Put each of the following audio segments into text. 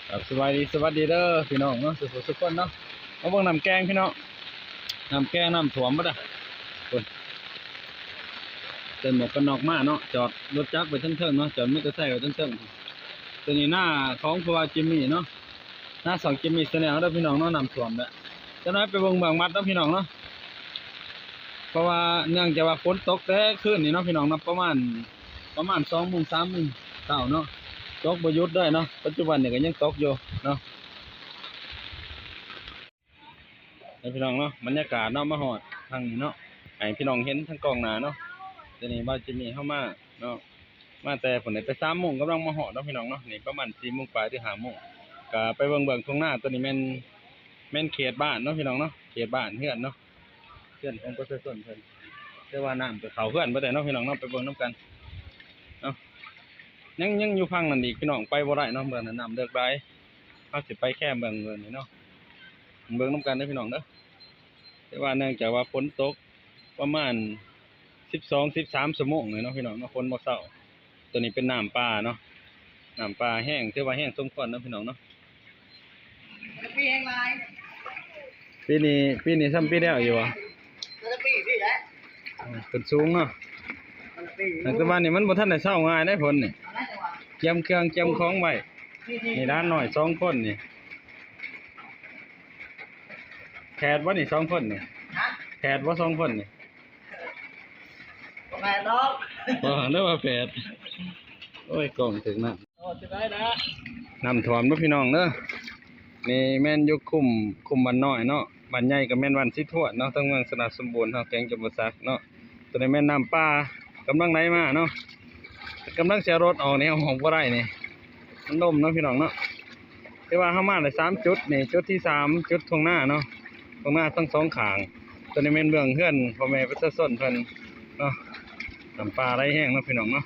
ครับ สบายดี สวัสดีเด้อพี่น้องเนาะ ทุกผู้ทุกคนเนาะ มาเบิ่งน้ำแกงพี่น้อง น้ำแกงน้ำท่วมบ่ดะ เพิ่น ใส่หมวกกันน็อกมาเนาะ จอดรถจักรไว้เทิงๆเนาะ จอดมอเตอร์ไซค์ไว้เทิงๆ ตัวนี้นาของพ่อบ่าวจิมมี่เนาะ นาช่องจิมมี่แชนแนลเด้อพี่น้องเนาะ น้ำท่วมแล้ว จักหน่อยไปเบิ่งเบื้องหลังเนาะพี่น้องเนาะ เพราะว่าเนื่องจากว่าฝนตกแต่คืนนี้เนาะพี่น้องเนาะ ประมาณ ประมาณสองโมง สามโมงเช้าเนาะ ตกบ่หยุดเลยเนาะ ปัจจุบันนี้ก็ยังตกอยู่เนาะ ให้พี่น้องเนาะ บรรยากาศเนาะ มาฮอดทางนี้เนาะ ให้พี่น้องเห็นทางกล้องหน้าเนาะ ตอนนี้บ่าวจิมมี่เฮามาเนาะ มาแต่พุ้นแหละ แต่สามโมงกำลังมาฮอดเนาะพี่น้องเนาะ นี่ประมาณสี่โมงปลายหรือห้าโมง ก็ไปเบิ่ง เบิ่งทุ่งนา ตัวนี้แม่น แม่นเขตบ้านเนาะพี่น้องเนาะ เขตบ้านเฮือนเนาะ เฮือนของประชาชนเพิ่น แต่ว่าน้ำก็เข้าเฮือนเบิดแล้วเนาะพี่น้องเนาะ ไปเบิ่งนำกันเนาะ ยัง ยังอยู่ฝั่งนั้นอีกพี่น้อง ไปบ่ได้เนาะ เบิ่งน้ำเลิกหลาย เฮาสิไปแคมเบิ่ง เบิ่งนี่เนาะ เบิ่งนำกันเด้อพี่น้องเด้อ แต่ว่าเนื่องจากว่าฝนตกประมาณสิบสอง สิบสามชั่วโมงเลยเนาะพี่น้องเนาะ ฝนบ่เซา ตัวนี้เป็นน้ำป่าเนาะ น้ำป่าแฮง ถือว่าแฮงสมควรเนาะพี่น้องเนาะ ปีแฮงหลาย ปีนี้ ปีนี้ส่ำปีแล้วอยู่บ่ แต่ละปีพี่แหละ เออ ขึ้นสูงเนาะ แต่ละปี แต่ว่านี่มันบ่ทันได้เซาง่ายเด้ฝนนี่ เตรียมเครื่องเตรียมของไว้ นี่ นี่ร้านน้อยสองคนนี่ แฝดบ่นี่สองคนนี่ ฮะ แฝดบ่สองคนนี่ บ่แม่นดอก บ่ นึกว่าแฝด โอ้ย กล้องถืกน้ำ โอ้ สิได้นะ น้ำท่วมเด้อพี่น้องเด้อ นี่แม่นอยู่คุ้ม คุ้มบ้านน้อยเนาะ บ้านใหญ่ก็แม่นบ้านสิทวดเนาะ ทางเมืองชนะสมบูรณ์เฮา แขวงจำปาสักเนาะ ตัวนี้แม่นน้ำป่ากำลังไหลมาเนาะ กำลังสิเอารถออกนี่ เอาออกบ่ได้นี่ มันล่มเนาะพี่น้องเนาะ ถือว่าเฮามาได้สามจุดนี่ จุดที่สาม จุดทุ่งนาเนาะ ทุ่งนาทั้งสองข้าง ตัวนี้แม่นเบื้องเฮือนพ่อแม่ประชาชนเพิ่นเนาะ น้ำป่าไหลแฮงเนาะพี่น้องเนาะ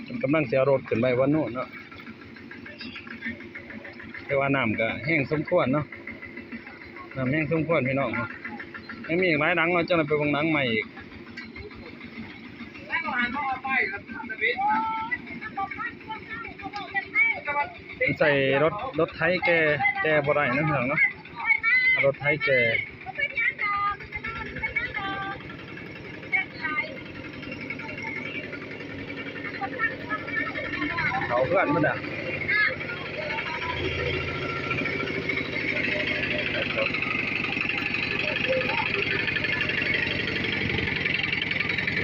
เพิ่นกำลังสิเอารถขึ้นไปวันโน้นเนาะ แต่ว่าน้ำก็แฮงสมควรเนาะ น้ำแฮงสมควรพี่น้องเนาะ ยังมีอีกหลายหลังเนาะ จั่งได้ไปเบิ่งหลังใหม่อีก ใส่รถ รถไถแก่ แก่บ่ได้นะพี่น้องเนาะ รถไถแก่ เข้าเฮือนมันน่ะ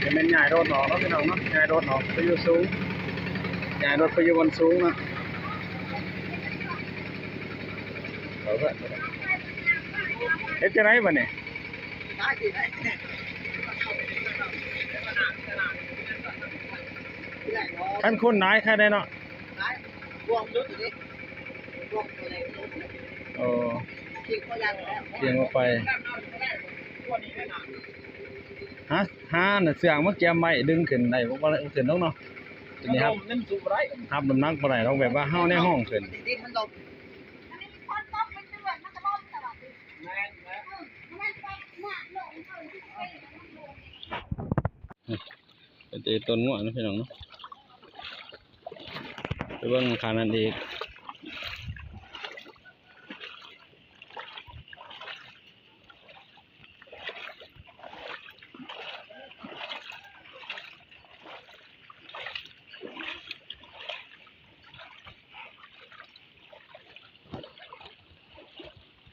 จะแม่นย้ายรถออกเนาะพี่น้องเนาะ ย้ายรถออกไปอยู่สูง ย้ายรถไปอยู่บนสูงเนาะ เข้าเฮือนมันน่ะ เฮ็ดจั่งใดบัดนี้ คันคนหลายคักแน่เนาะ โอ้ เสียงออกไป หา หาน่ะเสื่องมาแกมไว้ ดึงขึ้นได้บ่ บ่ได้เอาขึ้นดอกเนาะ ตัวนี้ครับ มันสูงบ่ได้ รับน้ำหนักบ่ได้ดอก แบบว่าเฮาในห้องขึ้น ไปเตะต้นงัวนะพี่น้องเนาะ ไปเบิ่งข้างนั้นอีก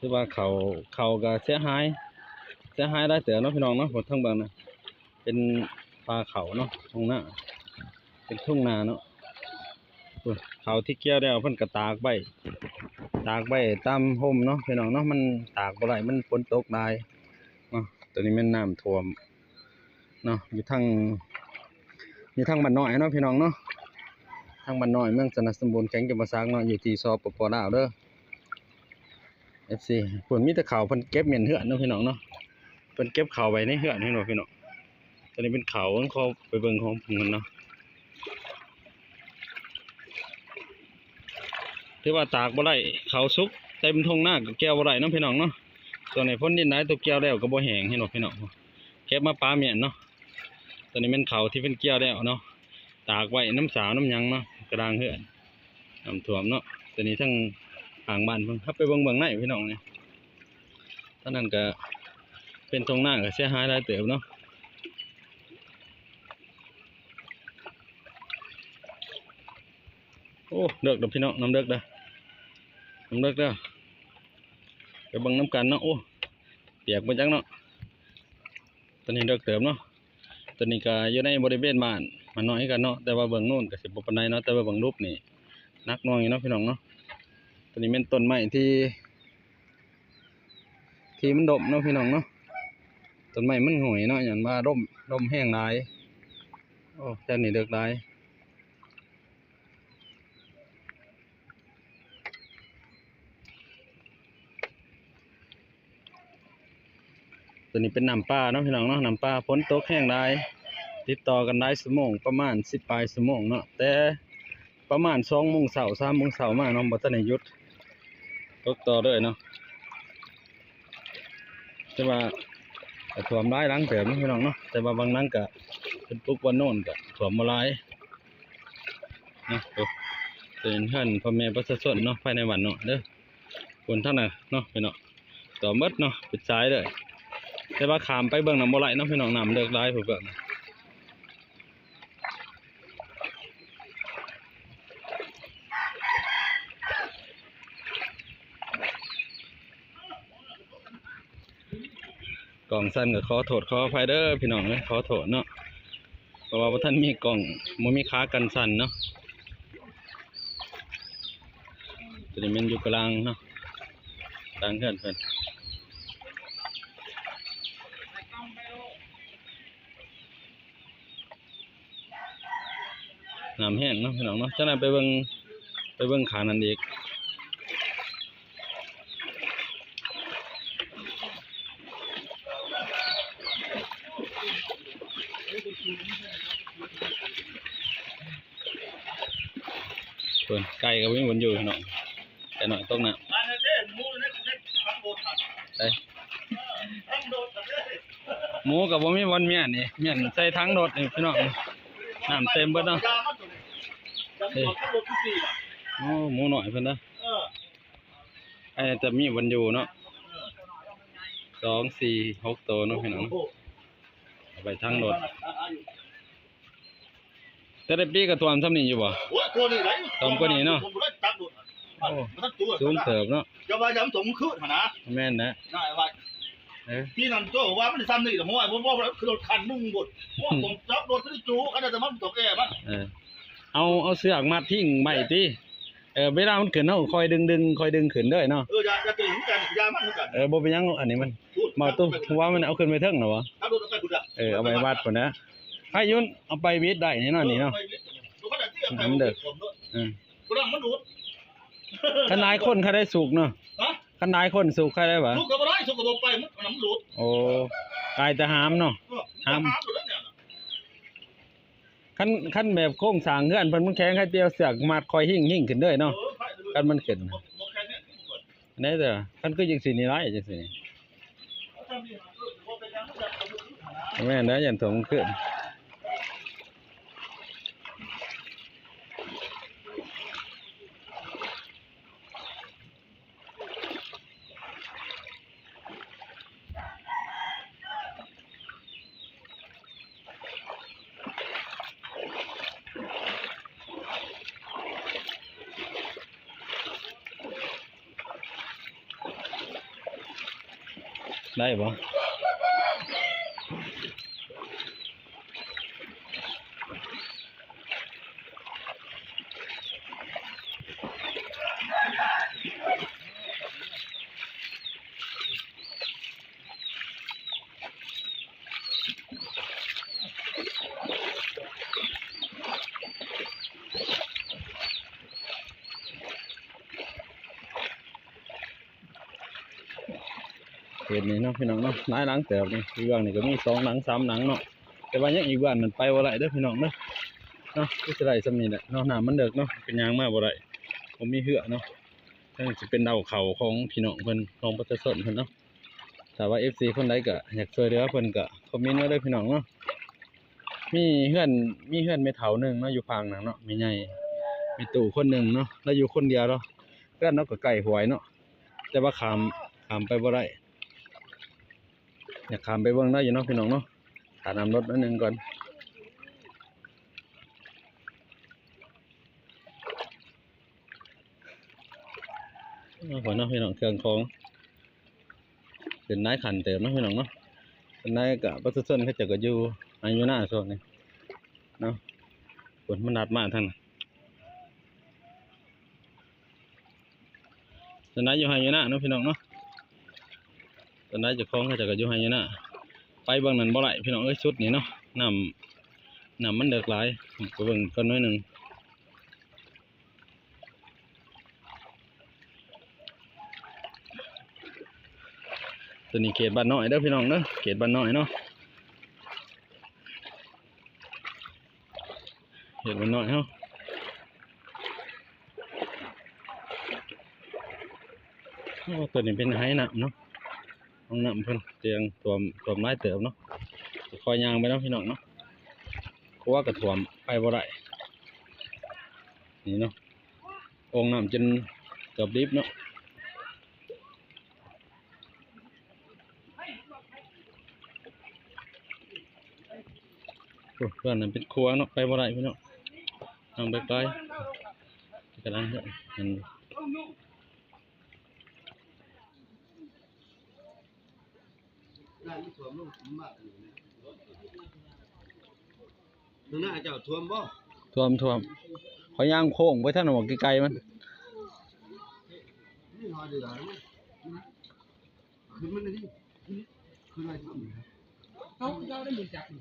ถือว่าเข้า เข้าก็เสียหาย เสียหายหลายเติบเนาะพี่น้องเนาะ ทางเบิ่งนะ เป็นป่าเข้าเนาะ ทุ่งนา เป็นทุ่งนาเนาะ พุ้น เข้าที่เกี่ยวแล้วเพิ่นก็ตากไว้ ตากไว้ตามร่มเนาะพี่น้องเนาะ มันตากบ่ได้ มันฝนตกหลายเนาะ ตัวนี้แม่นน้ำท่วม เนาะ อยู่ทาง อยู่ทางบ้านน้อยเนาะพี่น้องเนาะ ทางบ้านน้อย เมืองชนะสมบูรณ์ แขวงจำปาสักเนาะ อยู่ที่ สปป ลาว เด้อ เอฟซี พุ้น มีแต่เข้า เพิ่นเก็บเม็ดเฮือนเนาะพี่น้องเนาะ เพิ่นเก็บเข้าไว้ในเฮือน เห็นบ่พี่น้อง ตัวนี้เป็นเข้า ขอไปเบิ่งของเพิ่นก่อนเนาะ ถือว่าตากบ่ได้ เข้าสุกเต็มทุ่งนาก็เกี่ยวบ่ได้เนาะพี่น้องเนาะ ช่วงนี้ฝนดินหลาย ตัวเกี่ยวแล้วก็บ่แห้ง เห็นบ่พี่น้อง เก็บมาปะเมี้ยนเนาะ ตัวนี้แม่นเข้าที่เพิ่นเกี่ยวแล้วเนาะ ຕາກໄວ້ນຳສາວນຳຫຍັງເນາະ ກະດາງເຮືອນ ນ້ຳຖ້ວມເນາະ. ຕອນນີ້ທາງຂ້າງບ້ານເພິ່ນ ເຮົາໄປເບິ່ງເບື້ອງໃນພີ່ນ້ອງນີ້ ທາງນັ້ນກະເປັນທົ່ງນາ ກະເສຍຫາຍຫຼາຍເຕີບເນາະ. ໂອ້ ເລິກເດີພີ່ນ້ອງ ນ້ຳເລິກເດີ ນ້ຳເລິກເດີ ໄປເບິ່ງນຳກັນເນາະ. ໂອ້ ປຽກເບິດຈັກເນາະ ຕອນນີ້ເລິກເຕີບເນາະ. ຕອນນີ້ກະຢູ່ໃນບໍລິເວນບ້ານໝານ້ອຍຄືກັນເນາະ ແຕ່ວ່າເບື້ອງໂນ້ນກະຊິບໍ່ປານໃດເນາະ ແຕ່ວ່າເບື້ອງລຸ່ມນີ້ໜັກໜ່ວງຢູ່ເນາະພີ່ນ້ອງເນາະ. ຕອນນີ້ແມ່ນຕົ້ນໄມ້ທີ່ ທີ່ມັນລົ້ມເນາະພີ່ນ້ອງເນາະ ຕົ້ນໄມ້ມັນຫງອຍເນາະ ຍ້ອນວ່າລົມ ລົມແຮງຫຼາຍ. ໂອ້ ແຖວນີ້ເລິກຫຼາຍ. ຕົວນີ້ເປັນນ້ຳປ່າເນາະພີ່ນ້ອງເນາະ ນ້ຳປ່າ ຝົນຕົກແຮງຫຼາຍ ຕິດຕໍ່ກັນຫຼາຍຊົ່ວໂມງ ປະມານສິບປາຍຊົ່ວໂມງເນາະ ແຕ່ປະມານສອງໂມງເຊົ້າ ສາມໂມງເຊົ້າມາເນາະ ບໍ່ທັນໄດ້ຢຸດ ຕົກຕໍ່ເລີຍເນາະ. ແຕ່ວ່າກະຖ້ວມຫຼາຍຫຼັງເຕີບເນາະພີ່ນ້ອງເນາະ ແຕ່ວ່າບາງຫຼັງກະເປັນປຸກວ່າໂນນກະຖ້ວມບໍ່ຫຼາຍເນາະ. ໂອ້ ເປັນເຮືອນພໍ່ແມ່ປະຊາຊົນເນາະ ພາຍໃນບ້ານເນາະເດີ ຄົນທາງນັ້ນເນາະພີ່ນ້ອງ ຖ້ວມເບິດເນາະ ເປັນສາຍເລີຍ ແຕ່ວ່າຂ້າມໄປເບື້ອງນັ້ນບໍ່ໄດ້ເນາະພີ່ນ້ອງ ນ້ຳເລິກຫຼາຍພຸ້ນເບື້ອງນັ້ນ. ກ້ອງສັ່ນກະຂໍໂທດຂໍອະໄພເດີພີ່ນ້ອງເອີຍ ຂໍໂທດເນາະ ເພາະວ່າບໍ່ທັນມີກ້ອງ ບໍ່ມີຂາກັນສັ່ນເນາະ. ຕົວນີ້ແມ່ນຢູ່ກະລາງເນາະ ກະລາງເຮືອນເພິ່ນ. ນ້ຳແຮງເນາະພີ່ນ້ອງເນາະ ຈັ່ງໃດໄປເບິ່ງ ໄປເບິ່ງຂ້າງນັ້ນອີກ. ເພິ່ນ ໄກ່ກະບໍ່ມີບ່ອນຢູ່ພີ່ນ້ອງ ໄກ່ນ້ອຍຕົກນ້ຳ ໄປ ໝູກະບໍ່ມີບ່ອນມ້ຽນນີ້ ມ້ຽນໃສ່ຖັງລົດນີ້ພີ່ນ້ອງ ນ້ຳເຕັມເບິດເນາະ. ໂອ້ ໝູນ້ອຍເພິ່ນເດີ ເອີ ແຕ່ມີບ່ອນຢູ່ເນາະ ສອງ ສີ່ ຫົກໂຕເນາະພີ່ນ້ອງ ເອົາໄປຖັງລົດ. ແຕ່ລະປີກະຖ້ວມຊ່ຳນີ້ຢູ່ບໍ່? ໂອ້ຍ ກວ່ານີ້ໄດ໋ ຖ້ວມກວ່ານີ້ເນາະ ຖ້ວມບໍ່ໄດ້ຕັກໂດດ ໂອ້ ມັນສູງເຕີບເນາະ ຈະວ່າຢາມສົມຄືນຫັ້ນນະ ແມ່ນແຫຼະ ນາຍວ່າ ເອີ ປີນັ້ນໂຕວ່າມັນຊ່ຳນີ້ລະ ຫ້ວຍ ບໍ່ ບໍ່ ຄືລົດຄັນໜຶ່ງພຸ້ນ ໂອ້ ຕົກຈັກລົດໄດ້ຈູ ຄັນແຕ່ມັນຕົກແອມັນ ເອີ ເອົາ ເອົາເຊືອກມັດພິງໄວ້ຕິ ເອີ ເວລາມັນຂຶ້ນເຮົາຄ່ອຍດຶງໆ ຄ່ອຍດຶງຂຶ້ນເດີເນາະ ເອີ ຢ່າ ຢ່າຕີຄືກັນ ຢ່າມັນຄືກັນ ເອີ ບໍ່ເປັນຫຍັງ ອັນນີ້ມັນ ເວົ້າຕູ້ ວ່າມັນເອົາຂຶ້ນໄປເທິງລະບໍ່? ເອີ ເອົາໄປວັດພຸ້ນນະ ໃຫ້ຢູ່ ເອົາໄປວິດໄດ້ນີ້ເນາະ ນີ້ເນາະ ເອີ ມັນເດີ ເອີ ຜູ້ນັ້ນມັນດູດ ຄັນຫຼາຍຄົນຄັນໄດ້ສຸກເນາະ ຮະ ຄັນຫຼາຍຄົນສຸກຄັນໄດ້ຫວາ ສຸກກະບໍ່ໄດ້ ສຸກກະບໍ່ໄປ ມັນ ມັນດູດ ໂອ້ ກາຍແຕ່ຫາມເນາະ ເອີ ຫາມ ຫາມໂດດແລ້ວນີ້ນະ ຄັນ ຄັນແບບໂຄງສ້າງເຮືອນເພິ່ນມັນແຂງ ໃຫ້ແຕ່ເອົາເຊືອກມັດຄ່ອຍຫິ້ງໆຂຶ້ນເດີເນາະ ເອີ ຄັນມັນຂຶ້ນ ບໍ່ ບໍ່ແຂງແຮງ ແນ່ເດີ ຄັນຄືຈັ່ງຊີ້ນີ້ຫຼາຍຈັ່ງຊີ້ ແມ່ນແລ້ວ ຢ້ານຖ້ວມກາງຄືນ. ໄດ້ບໍ່? ເຂດນີ້ເນາະ ພີ່ນ້ອງເນາະ ຫຼາຍຫຼັງເຕີບນີ້ ເບື້ອງນີ້ກະມີສອງຫຼັງສາມຫຼັງເນາະ ແຕ່ວ່າຍັງອີກບ້ານໜຶ່ງໄປບໍ່ໄດ້ເດີພີ່ນ້ອງເດີ ເນາະ ຄືຊິໄດ້ຊ່ຳນີ້ແຫຼະເນາະ ນ້ຳມັນເດິກເນາະ ກະຍ່າງມາບໍ່ໄດ້ ບໍ່ມີເຮືອເນາະ ທັງຊິເປັນເລົາເຂົ້າຂອງພີ່ນ້ອງເພິ່ນ ຂອງປະຊາຊົນເພິ່ນເນາະ ຖ້າວ່າເອັຟຊີຄົນໃດກະຢາກຊ່ວຍເຫຼືອເພິ່ນກະຄອມເມັນມາເດີພີ່ນ້ອງເນາະ. ມີເຮືອນ ມີເຮືອນແມ່ເຖົ້າໜຶ່ງເນາະ ຢູ່ຝັ່ງນັ້ນເນາະ ແມ່ໃຫຍ່ ແມ່ຕູ້ຄົນໜຶ່ງເນາະ ລາວຢູ່ຄົນດຽວເນາະ ເຮືອນລາວກໍໃກ້ຫ້ວຍເນາະ ແຕ່ວ່າຂ້າມ ຂ້າມໄປບໍ່ໄດ້ ຢາກຂ້າມໄປເບິ່ງລາວຢູ່ເນາະ ພີ່ນ້ອງເນາະ ຖ້ານ້ຳລົດໜ້ອຍໜຶ່ງກ່ອນ. ໂອ້ໂຫເນາະ ພີ່ນ້ອງ ເຄື່ອງຂອງ ເປັນຫຼາຍຄັນເຕີບເນາະ ພີ່ນ້ອງເນາະ ສ່ວນຫຼາຍກໍປະຊາຊົນເຂົາເຈົ້າກໍຢູ່ໄຮ່ຢູ່ນາຊ່ວງນີ້ເນາະ ພຸ້ນມັນລັດມາທາງນັ້ນ ສ່ວນຫຼາຍຢູ່ໄຮ່ຢູ່ນາເນາະ ພີ່ນ້ອງເນາະ ສ່ວນຫຼາຍເຈົ້າຂອງເຂົາເຈົ້າກໍຢູ່ໄຮ່ຢູ່ນາ ໄປເບິ່ງນັ້ນບໍ່ໄດ້ ພີ່ນ້ອງເອີຍ ຊຸດນີ້ເນາະ ນ້ຳ ນ້ຳມັນເລິກຫຼາຍ ໄປເບິ່ງກ່ອນໜ້ອຍໜຶ່ງ. ຕົວນີ້ເຂດບ້ານນ້ອຍເດີພີ່ນ້ອງເດີ ເຂດບ້ານນ້ອຍເນາະ ເຂດບ້ານນ້ອຍເຮົາ. ໂອ້ ຕົວນີ້ເປັນໄຮ່ນ້ຳເນາະ ຫ້ອງນ້ຳເພິ່ນ ແຕ່ງຖ້ວມ ຖ້ວມຫຼາຍເຕີບເນາະ ຄ່ອຍຍ່າງໄປເນາະ ພີ່ນ້ອງເນາະ ຂົວກໍຖ້ວມ ໄປບໍ່ໄດ້ ນີ້ເນາະ. ໂອ່ງນ້ຳຈົນເກືອບລິບເນາະ ໂອ້ ເຮືອນນັ້ນເປັນຄົວເນາະ ໄປບໍ່ໄດ້ພີ່ນ້ອງ ທາງໄປໄກ ກຳລັງເຮັດ ນ້ຳມັນຖ້ວມລົງ ມັນມາອັນນີ້ນະ ເບື້ອງໜ້າເຈົ້າຖ້ວມບໍ່? ຖ້ວມ ຖ້ວມ ຂ້ອຍຍ່າງໂຄ້ງໄປທາງນັ້ນ ໄກໆ ມັນ ນີ້ຮອຍເດືອນ ຂຶ້ນມັນນີ້ ຂຶ້ນໄວ້ຖ້ວມ ເຮົາ ເຮົາໄດ້ມີຈັກ ນີ້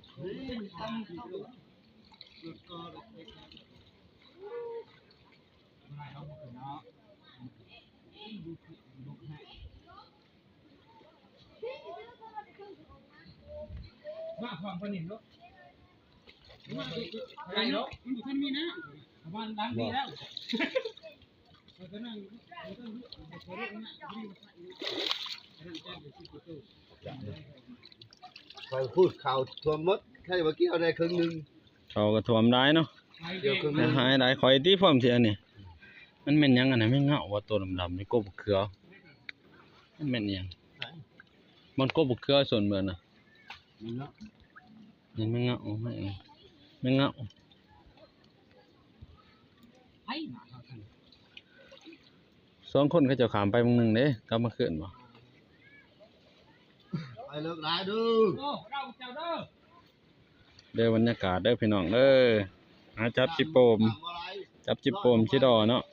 ມາພ້ອມກັນນີ້ເນາະ ມາໄດ້ເນາະ ມັນບໍ່ທັນມີນ້ຳ ປະມານຫຼັງນີ້ແລ້ວ ຂ້ອຍກໍນັ່ງ ຂ້ອຍກໍນັ່ງ ຂ້ອຍກໍນັ່ງ ຂ້ອຍພູດເຂົ້າຖ້ວມໝົດ ໃຜວ່າກ່ຽວໄດ້ເຄິ່ງໜຶ່ງ ເຂົ້າກໍຖ້ວມຫຼາຍເນາະ ກ່ຽວເຄິ່ງໜຶ່ງ ຫາຍຫຼາຍ ຂ້ອຍຕິພວມເທື່ອນີ້ ມັນແມ່ນຫຍັງອັນນັ້ນ ແມ່ນເຫງົາບໍ່ ໂຕດຳໆ ໃນກົກບັກເຂືອ ມັນແມ່ນອີ່ຫຍັງ? ມັນກົກບັກເຂືອ ສວນເມືອນນະ ແມ່ນເຫງົາ ແມ່ນເຫງົາ ແມ່ນເຫງົາ ສອງຄົນເຂົາເຈົ້າຂ້າມໄປໝ່ອງໜຶ່ງເດ້ ກັບມາຄືນບໍ່? ໄປເລີກຫຼາຍເດີ ເດີ ບັນຍາກາດເດີພີ່ນ້ອງເດີ ຫາຈັບຈິໂປມ ຈັບຈິໂປມຈິດໍເນາະ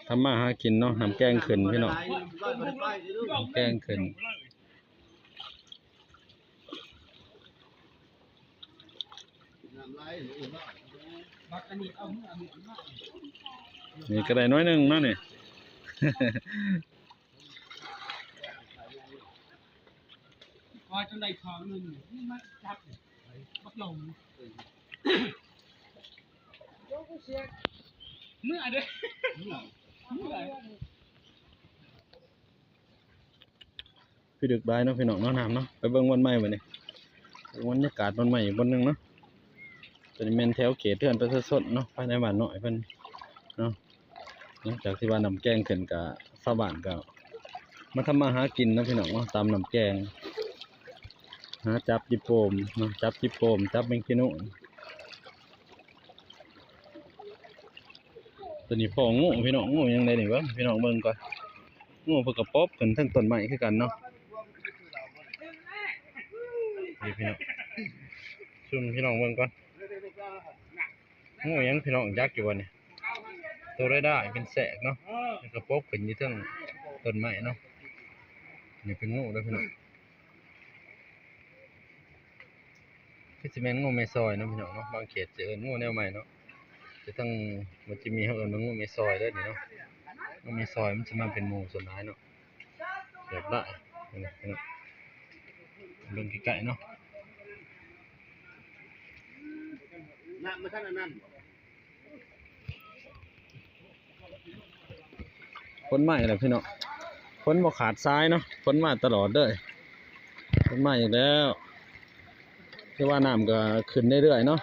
ທຳມາຫາກິນເນາະ ນ້ຳແກງຂຶ້ນພີ່ນ້ອງ ນ້ຳແກງຂຶ້ນ ນີ້ກໍໄດ້ໜ້ອຍໜຶ່ງເນາະນີ້ ຄອຍຈົນໄດ້ຂອງໜຶ່ງ ນີ້ມາຈັບ ບັກຫຼົງ ເມື່ອເດ້ ເມື່ອ ເມື່ອ ຄືດຶກຫຼາຍເນາະ ພີ່ນ້ອງເນາະ ນ້ຳເນາະ ໄປເບິ່ງບ່ອນໃໝ່ບັດນີ້ ເບິ່ງບັນຍາກາດບ່ອນໃໝ່ອີກບ່ອນໜຶ່ງເນາະ ຕົວນີ້ແມ່ນແຖວເຂດເຮືອນປະຊາຊົນເນາະ ພາຍໃນບ້ານນ້ອຍເພິ່ນເນາະ ຫຼັງຈາກທີ່ວ່ານ້ຳແກງຂຶ້ນ ກະຊາວບ້ານກະມາທຳມາຫາກິນເນາະ ພີ່ນ້ອງເນາະ ຕາມນ້ຳແກງ ຫາຈັບຈິໂປມເນາະ ຈັບຈິໂປມ ຈັບແມງຂີ້ໜູນ ຕົວນີ້ພໍງູພີ່ນ້ອງ ງູຫຍັງໃດນີ້ເບິ່ງ ພີ່ນ້ອງເບິ່ງກ່ອນ ງູເພິ່ນກະປົບຂຶ້ນເທິງຕົ້ນໄມ້ຄືກັນເນາະ ນີ້ພີ່ນ້ອງ ຊູມໃຫ້ພີ່ນ້ອງເບິ່ງກ່ອນ ງູຫຍັງພີ່ນ້ອງ ຈັກຢູ່ບໍ່ນີ້ ໂຕໄດ້ໆ ເປັນແສກເນາະ ແລ້ວກະປົບຂຶ້ນຢູ່ເທິງຕົ້ນໄມ້ເນາະ ນີ້ເປັນງູເດີພີ່ນ້ອງ. ຄືຊິແມ່ນງູແມ່ຊອຍເນາະ ພີ່ນ້ອງເນາະ ບາງເຂດຈະເອີ້ນງູແນວໃໝ່ເນາະ ແຕ່ທາງມັນຈະມີ ເຮົາເອີ້ນວ່າງູແມ່ຊອຍເດີນີ້ເນາະ ງູແມ່ຊອຍມັນຊິມາເປັນໝູ່ສ່ວນຫຼາຍເນາະ ແບບຫຼາຍ ນີ້ພີ່ນ້ອງ ເບິ່ງໃກ້ໆເນາະ ນ້ຳມັນທັນອັນນັ້ນ. ຝົນມາອີກແລ້ວພີ່ນ້ອງ ຝົນບໍ່ຂາດສາຍເນາະ ຝົນມາຕະຫຼອດເລີຍ ຝົນມາອີກແລ້ວ ແຕ່ວ່ານ້ຳກໍຂຶ້ນເລື້ອຍໆເນາະ,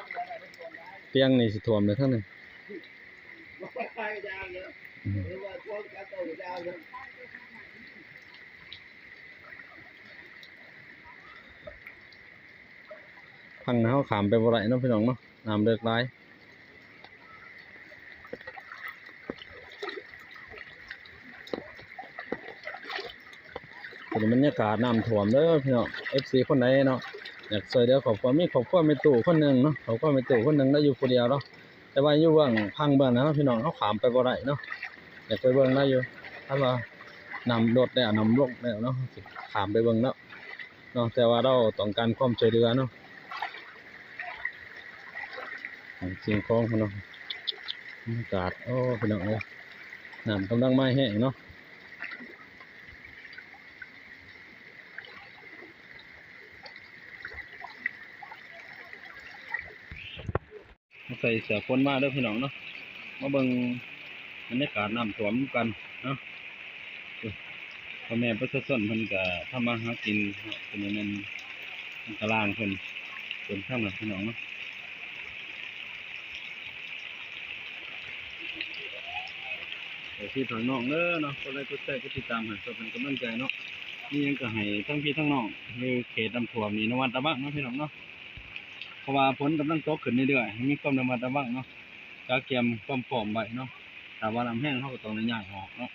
ຕຽງນີ້ຊິຖ້ວມແລ້ວທາງນີ້. ທາງເຮົາຂ້າມໄປບໍ່ໄດ້ເນາະພີ່ນ້ອງເນາະ, ນ້ຳເລິກຫຼາຍ. ເປັນບັນຍາກາດນ້ຳຖ້ວມເດີພີ່ນ້ອງ. ເອັຟຊີຄົນໃດເນາະ ຢາກຊ່ວຍເຫຼືອຄອບຄົວ, ມີຄອບຄົວແມ່ຕູ້ຄົນໜຶ່ງເນາະ, ຄອບຄົວແມ່ຕູ້ຄົນໜຶ່ງລາວຢູ່ຜູ້ດຽວເນາະ, ແຕ່ວ່າຢູ່ເບື້ອງ ທາງເບື້ອງນັ້ນເນາະພີ່ນ້ອງ, ເຮົາຂ້າມໄປບໍ່ໄດ້ເນາະ. ຢາກໄປເບິ່ງລາວຢູ່, ຄັນວ່ານ້ຳລົດແລ້ວ ນ້ຳລົງແລ້ວເນາະ, ເຮົາຊິຂ້າມໄປເບິ່ງແລ້ວເນາະ, ແຕ່ວ່າລາວຕ້ອງການຄວາມຊ່ວຍເຫຼືອເນາະ. ສິ່ງຂອງເນາະ, ບັນຍາກາດ ໂອ້ ພີ່ນ້ອງເອີຍ, ນ້ຳກຳລັງມາແຮງເນາະ. ໃສ່ເສື້ອຝົນມາເດີພີ່ນ້ອງເນາະ, ມາເບິ່ງບັນຍາກາດນ້ຳຖ້ວມນຳກັນເນາະ. ພໍ່ແມ່ປະຊາຊົນເພິ່ນກະທຳມາຫາກິນເນາະ, ເພິ່ນແມ່ນຕະລາງເພິ່ນເປັນທາງນັ້ນພີ່ນ້ອງເນາະ. ຝາກພີ່ຝາກນ້ອງເດີເນາະ, ກົດໄລ ກົດແຊ ກົດຕິດຕາມໃຫ້ເພື່ອເປັນກຳລັງໃຈເນາະ. ມີຫຍັງກໍໃຫ້ທັງພີ່ທັງນ້ອງຢູ່ເຂດນ້ຳຖ້ວມນີ້ລະມັດລະວັງເນາະພີ່ນ້ອງເນາະ, ເພາະວ່າຝົນກຳລັງຕົກຂຶ້ນເລື້ອຍໆ, ໃຫ້ມີຄວາມລະມັດລະວັງເນາະ, ກະກຽມຄວາມພ້ອມໄວ້ເນາະ. ຖ້າວ່ານ້ຳແຮງ ເຮົາກໍຕ້ອງໄດ້ຍ້າຍອອກເນາະ.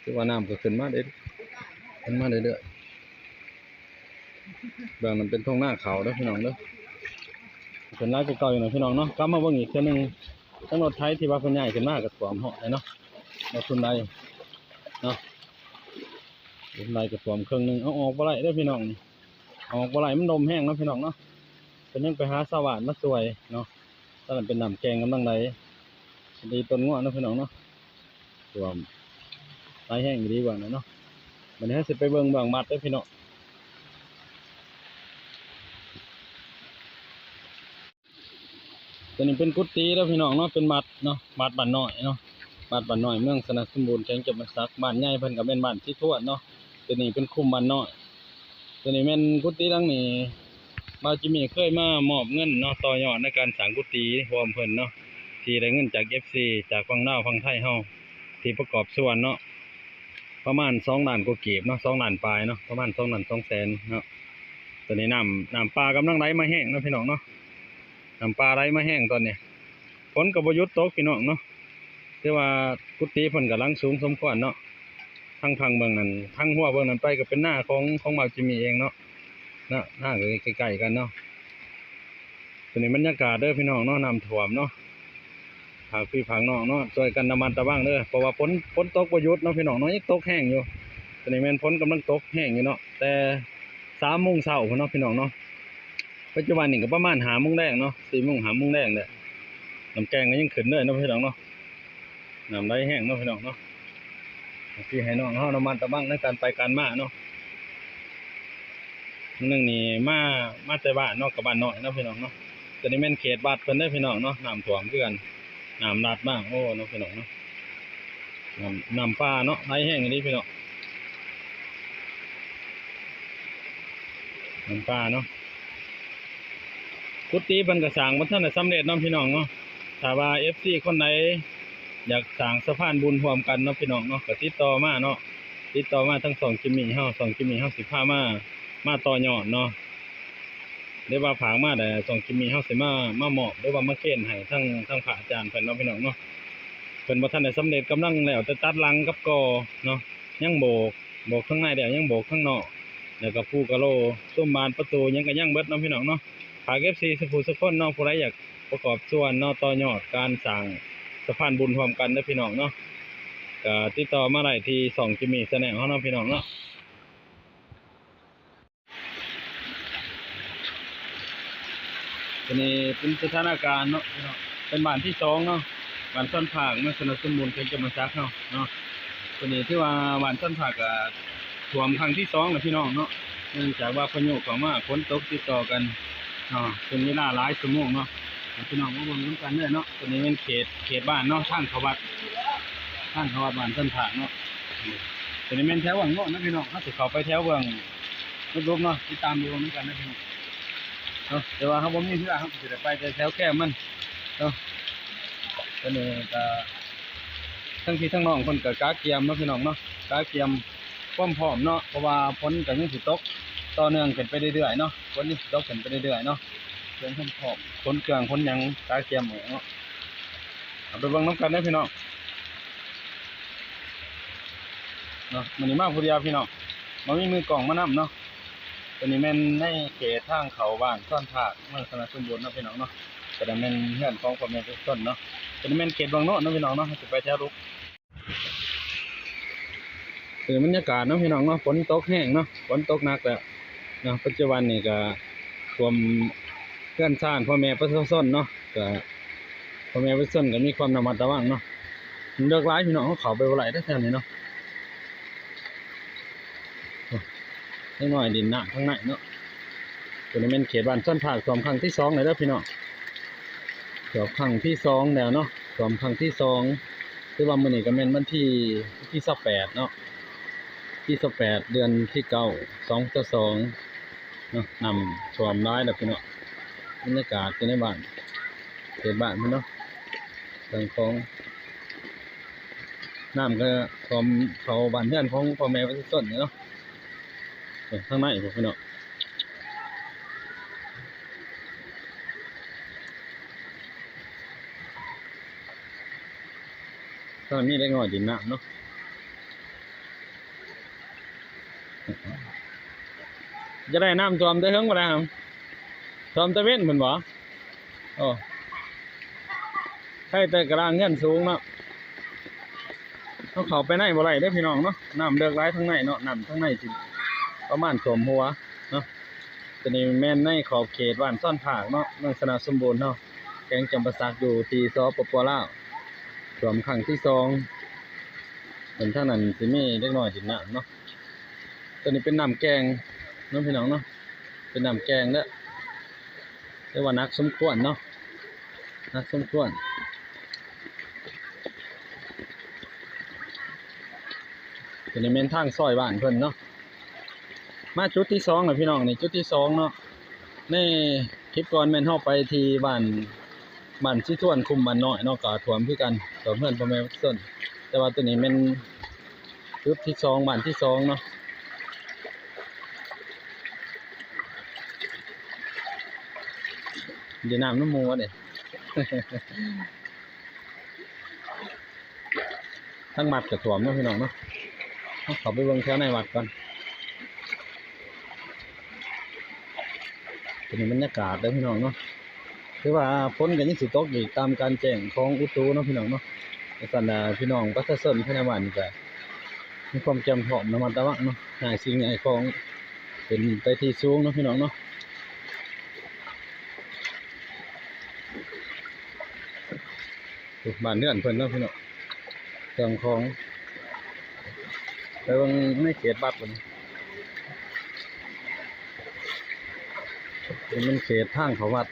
ຖືວ່ານ້ຳກໍຂຶ້ນມາເດ້ ຂຶ້ນມາເລື້ອຍໆ. ເບື້ອງນັ້ນເປັນທົ່ງນາເຂົ້າເດີພີ່ນ້ອງເດີ, ຂຶ້ນຫຼາຍກວ່າເກົ່າອີກເນາະພີ່ນ້ອງເນາະ. ກັບມາເບິ່ງອີກເທື່ອໜຶ່ງ, ທັງລົດໄຖທີ່ວ່າເພິ່ນຍ້າຍຂຶ້ນມາກໍຖ້ວມຮອດແລ້ວເນາະ, ລົດເພິ່ນໄດ້ເນາະ, ລົດເພິ່ນໄດ້ກໍຖ້ວມເຄິ່ງໜຶ່ງ. ເອົາອອກບໍ່ໄດ້ເດີພີ່ນ້ອງ, ນີ້ອອກບໍ່ໄດ້ ມັນລົມແຮງເນາະພີ່ນ້ອງເນາະ. ເພິ່ນຍັງໄປຫາຊາວບ້ານມາຊ່ວຍເນາະ, ຕອນນັ້ນເປັນນ້ຳແກ່ງກຳລັງໄຫຼ ດີຕົ້ນງົວເນາະພີ່ນ້ອງເນາະ. ຖ້ວມຫຼາຍແຮງອີ່ຫຼີເບື້ອງນັ້ນເນາະ. ບັດນີ້ເຮົາຊິໄປເບິ່ງເບື້ອງວັດເດີພີ່ນ້ອງ. ຕົວນີ້ເປັນກຸຕິເດີພີ່ນ້ອງເນາະ, ເປັນວັດເນາະ, ວັດບ້ານນ້ອຍເນາະ, ວັດບ້ານນ້ອຍ ເມືອງຊະນະສົມບູນ ແຂວງຈຳປາສັກ. ບ້ານໃຫຍ່ເພິ່ນກໍແມ່ນບ້ານສີທວນເນາະ, ຕົວນີ້ເປັນຄຸ້ມບ້ານນ້ອຍ. ຕົວນີ້ແມ່ນກຸຕິຫຼັງນີ້ ບ່າວຈິມມີເຄີຍມາມອບເງິນເນາະ, ຕໍ່ຍອດໃນການສ້າງກຸຕິຮ່ວມເພິ່ນເນາະ, ທີ່ໄດ້ເງິນຈາກເອັຟຊີ ຈາກຝັ່ງລາວຝັ່ງໄທເຮົາ ທີ່ປະກອບສ່ວນເນາະ, ປະມານສອງລ້ານກວ່າກີບເນາະ, ສອງລ້ານປາຍເນາະ, ປະມານສອງລ້ານສອງແສນເນາະ. ຕອນນີ້ນ້ຳ ນ້ຳປ່າກຳລັງໄຫຼມາແຮງເນາະພີ່ນ້ອງເນາະ, ນ້ຳປ່າໄຫຼມາແຮງຕອນນີ້. ຝົນກໍບໍ່ຢຸດຕົກພີ່ນ້ອງເນາະ, ຖືວ່າກຸຕິເພິ່ນກຳລັງສູງສົມຄວນເນາະ. ທາງຝັ່ງເບື້ອງນັ້ນ ທາງຮົ້ວເບື້ອງນັ້ນໄປກໍເປັນນາຂອງ ຂອງບ່າວຈິມມີເອງເນາະ, ນາ ນາກໍໃກ້ໆກັນເນາະ. ຕົວນີ້ບັນຍາກາດເດີພີ່ນ້ອງເນາະ, ນ້ຳຖ້ວມເນາະ. ຝາກພີ່ຝາກນ້ອງເນາະ ຊ່ວຍກັນລະມັດລະວັງເດີ, ເພາະວ່າຝົນ ຝົນຕົກບໍ່ຢຸດເນາະພີ່ນ້ອງເນາະ, ຍັງຕົກແຮງຢູ່. ຕົວນີ້ແມ່ນຝົນກຳລັງຕົກແຮງຢູ່ເນາະ, ແຕ່ສາມໂມງເຊົ້າພຸ້ນເນາະພີ່ນ້ອງເນາະ. ປັດຈຸບັນນີ້ກໍປະມານຫ້າໂມງແລງເນາະ, ສີ່ໂມງ ຫ້າໂມງແລງແຫຼະ. ນ້ຳແກ່ງກໍຍັງຂຶ້ນເລີຍເນາະພີ່ນ້ອງເນາະ, ນ້ຳໄຫຼແຮງເນາະພີ່ນ້ອງເນາະ. ໃຫ້ພີ່ໃຫ້ນ້ອງເຮົາລະມັດລະວັງໃນການໄປການມາເນາະ. ໜຶ່ງນີ້ມາ ມາແຕ່ບ້ານເນາະ, ກັບບ້ານນ້ອຍເນາະພີ່ນ້ອງເນາະ. ຕົວນີ້ແມ່ນເຂດວັດເພິ່ນເດີພີ່ນ້ອງເນາະ, ນ້ຳຖ້ວມຄືກັນ ນ້ຳລັດມາ. ໂອ້ ເນາະພີ່ນ້ອງເນາະ, ນ້ຳ ນ້ຳປ່າເນາະ ໄຫຼແຮງອີ່ຫຼີພີ່ນ້ອງ, ນ້ຳປ່າເນາະ. ກຸຕິເພິ່ນກໍສ້າງບໍ່ທັນໄດ້ສຳເລັດເນາະພີ່ນ້ອງເນາະ. ຖ້າວ່າເອັຟຊີຄົນໃດຢາກສ້າງສະພານບຸນຮ່ວມກັນເນາະພີ່ນ້ອງເນາະ, ກໍຕິດຕໍ່ມາເນາະ, ຕິດຕໍ່ມາທາງຊ່ອງຈິມມີເຮົາ, ຊ່ອງຈິມມີເຮົາຊິພາມາ ມາຕໍ່ຍອດເນາະ. ຫຼືວ່າຝາກມາແລ້ວ ຊ່ອງຈິມມີເຮົາຊິມາ ມາມອບ ຫຼືວ່າມາເກນໃຫ້ທາງ ທາງພະອາຈານເພິ່ນເນາະພີ່ນ້ອງເນາະ. ເພິ່ນບໍ່ທັນໄດ້ສຳເລັດ, ກຳລັງແລ້ວແຕ່ຕັດຫຼັງກັບກໍ່ເນາະ, ຍັງໂບກ ໂບກທາງໃນແລ້ວ ຍັງໂບກທາງນອກ, ແລ້ວກໍປູກະໂລ, ສຸມບານປະຕູຫຍັງກໍຍັງເບິດເນາະພີ່ນ້ອງເນາະ. ຝາກເອັຟຊີສູ່ຜູ້ສູ່ຄົນເນາະ, ຜູ້ໃດຢາກປະກອບສ່ວນເນາະ, ຕໍ່ຍອດການສ້າງສະພານບຸນຮ່ວມກັນເດີພີ່ນ້ອງເນາະ, ກໍຕິດຕໍ່ມາໄດ້ທີ່ຊ່ອງຈິມມີແຊນແນວເຮົາເນາະພີ່ນ້ອງເນາະ. ຕົວນີ້ເປັນສະຖານະການເນາະພີ່ນ້ອງ, ເປັນບ້ານທີສອງເນາະ, ບ້ານຊອນພາກ ເມືອງຊະນະສົມບູນ ແຂວງຈຳປາສັກເຮົາເນາະ. ຕົວນີ້ຖືວ່າບ້ານຊອນພາກກໍຖ້ວມຄັ້ງທີສອງແລ້ວພີ່ນ້ອງເນາະ, ເນື່ອງຈາກວ່າພາຍຸເຂົ້າມາ ຝົນຕົກຕິດຕໍ່ກັນເນາະ ເປັນເວລາຫຼາຍຊົ່ວໂມງເນາະ. ໃຫ້ພີ່ນ້ອງມາເບິ່ງນຳກັນເດີເນາະ. ຕົວນີ້ແມ່ນເຂດ ເຂດບ້ານເນາະ, ທາງເຂົ້າວັດ ທາງເຂົ້າວັດບ້ານຊອນພາກເນາະ. ຕົວນີ້ແມ່ນແຖວວັງໂນນນະພີ່ນ້ອງ ເຮົາຊິເຂົ້າໄປແຖວເບື້ອງລຸ່ມໆເນາະ ຕິດຕາມເບິ່ງນຳກັນນະພີ່ນ້ອງເນາະ. ແຕ່ວ່າເຮົາບໍ່ມີເຮືອ ເຮົາກໍຊິໄດ້ໄປແຕ່ແຖວແຄມມັນເນາະ. ຕົວນີ້ກໍ ທັງພີ່ທັງນ້ອງເພິ່ນກໍກະກຽມເນາະພີ່ນ້ອງເນາະ ກະກຽມຄວາມພ້ອມເນາະ ເພາະວ່າຝົນກໍຍັງຊິຕົກຕໍ່ເນື່ອງຂຶ້ນໄປເລື້ອຍໆເນາະ ຝົນຍັງຊິຕົກຂຶ້ນໄປເລື້ອຍໆເນາະ. ເຄື່ອງພ້ອມ ຂົນເຄື່ອງຂົນຫຍັງກະກຽມອອກເນາະ. ເອົາໄປເບິ່ງນຳກັນເດີພີ່ນ້ອງເນາະ. ມື້ນີ້ມາຜູ້ດຽວພີ່ນ້ອງ ບໍ່ມີມືກ້ອງມານຳເນາະ. ຕົວນີ້ແມ່ນໃນເຂດທາງເຂົ້າບ້ານຊອນພາກ ເມືອງຊະນະສົມບູນເນາະພີ່ນ້ອງເນາະ. ກໍໄດ້ແມ່ນເຮືອນຂອງພໍ່ແມ່ປະຊາຊົນເນາະ. ຕົວນີ້ແມ່ນເຂດວັງໂນນເນາະພີ່ນ້ອງເນາະ ເຮົາຊິໄປແຖວລຸກ. ເປັນບັນຍາກາດເນາະພີ່ນ້ອງເນາະ ຝົນຕົກແຮງເນາະ ຝົນຕົກໜັກແລ້ວເນາະ. ປັດຈຸບັນນີ້ກໍຖ້ວມເຮືອນຊານພໍ່ແມ່ປະຊາຊົນເນາະ ກໍພໍ່ແມ່ປະຊາຊົນກໍມີຄວາມລະມັດລະວັງເນາະ. ມັນເລິກຫຼາຍພີ່ນ້ອງ ເຮົາເຂົ້າໄປບໍ່ໄດ້ເດ້ແຖວນີ້ເນາະ. ເດັກນ້ອຍຫຼິ້ນນ້ຳທາງໃນເນາະ. ຕົວນີ້ແມ່ນເຂດບ້ານຊອນພາກ ຖ້ວມຄັ້ງທີສອງແລ້ວເດີພີ່ນ້ອງ ຖ້ວມຄັ້ງທີສອງແລ້ວເນາະ ຖ້ວມຄັ້ງທີສອງ. ຖືວ່າມື້ນີ້ກໍແມ່ນວັນທີ ວັນທີຊາວແປດເນາະ ທີຊາວແປດ ເດືອນທີເກົ້າ ສອງພັນຊາວສອງເນາະ. ນ້ຳຖ້ວມຫຼາຍແລ້ວພີ່ນ້ອງ ບັນຍາກາດຢູ່ໃນບ້ານ ເຂດບ້ານເພິ່ນເນາະ ເຄື່ອງຂອງ ນ້ຳກໍຖ້ວມເຂົ້າບ້ານເຮືອນຂອງພໍ່ແມ່ປະຊາຊົນເນາະ. ເອີ ທາງໃນພຸ້ນພີ່ນ້ອງ ຖ້າມີເດັກນ້ອຍຫຼິ້ນນ້ຳເນາະ. ຈະໄດ້ນ້ຳຖ້ວມແຕ່ເທິງບໍ່ໄດ້ຫຳ ຖ້ວມແຕ່ເວັນພຸ້ນບໍ່? ໂອ້ ໃຜແຕ່ກະດາງເຮືອນສູງເນາະ ເຮົາເຂົ້າໄປໃນບໍ່ໄດ້ເດີພີ່ນ້ອງເນາະ ນ້ຳເລິກຫຼາຍທາງໃນເນາະ ນ້ຳທາງໃນຊິປະມານຖ້ວມຫົວເນາະ. ຕົວນີ້ແມ່ນໃນຂອບເຂດບ້ານຊອນພາກເນາະ ເມືອງຊະນະສົມບູນເຮົາ ແຂວງຈຳປາສັກ ຢູ່ທີ່ ສປປ ລາວ ຖ້ວມຄັ້ງທີສອງ. ເພິ່ນທາງນັ້ນຊິມີເດັກນ້ອຍຫຼິ້ນນ້ຳເນາະ. ຕົວນີ້ເປັນນ້ຳແກ່ງເນາະພີ່ນ້ອງເນາະ ເປັນນ້ຳແກ່ງເດີ ແຕ່ວ່າໜັກສົມຄວນເນາະ ໜັກສົມຄວນ. ຕົວນີ້ແມ່ນທາງຊອຍບ້ານເພິ່ນເນາະ. ມາຈຸດທີສອງແລ້ວພີ່ນ້ອງ ນີ້ຈຸດທີສອງເນາະ. ໃນຄລິບກ່ອນແມ່ນເຮົາໄປທີ່ບ້ານ ບ້ານສີທວນ ຄຸ້ມບ້ານນ້ອຍເນາະ ກໍຖ້ວມຄືກັນ ຖ້ວມເຮືອນພໍ່ແມ່ປະຊາຊົນ. ແຕ່ວ່າຕົວນີ້ແມ່ນຈຸດທີສອງ ບ້ານທີສອງເນາະ. ເດ ນ້ຳນ້ຳໝູ່ເດ. ທາງວັດກໍຖ້ວມເນາະພີ່ນ້ອງເນາະ. ເຮົາເຂົ້າໄປເບິ່ງແຖວໃນວັດກ່ອນ. ຕົວນີ້ບັນຍາກາດເດີພີ່ນ້ອງເນາະ. ຄືວ່າຝົນກໍຍັງຊິຕົກອີກຕາມການແຈ້ງຂອງອຸຕຸເນາະພີ່ນ້ອງເນາະ. ຈັ່ງຊັ້ນລະ ພີ່ນ້ອງປະຊາຊົນພາຍໃນບ້ານນີ້ກໍມີຄວາມກຽມພ້ອມລະມັດລະວັງເນາະ ຍ້າຍສິ່ງຍ້າຍຂອງຂຶ້ນໄປທີ່ສູງເນາະພີ່ນ້ອງເນາະ. ບ້ານເຮືອນເພິ່ນເນາະພີ່ນ້ອງ ເຄື່ອງຂອງ ໄປເບິ່ງໃນເຂດວັດເພິ່ນ ນີ້ແມ່ນເຂດທາງເຂົ້າວັດ.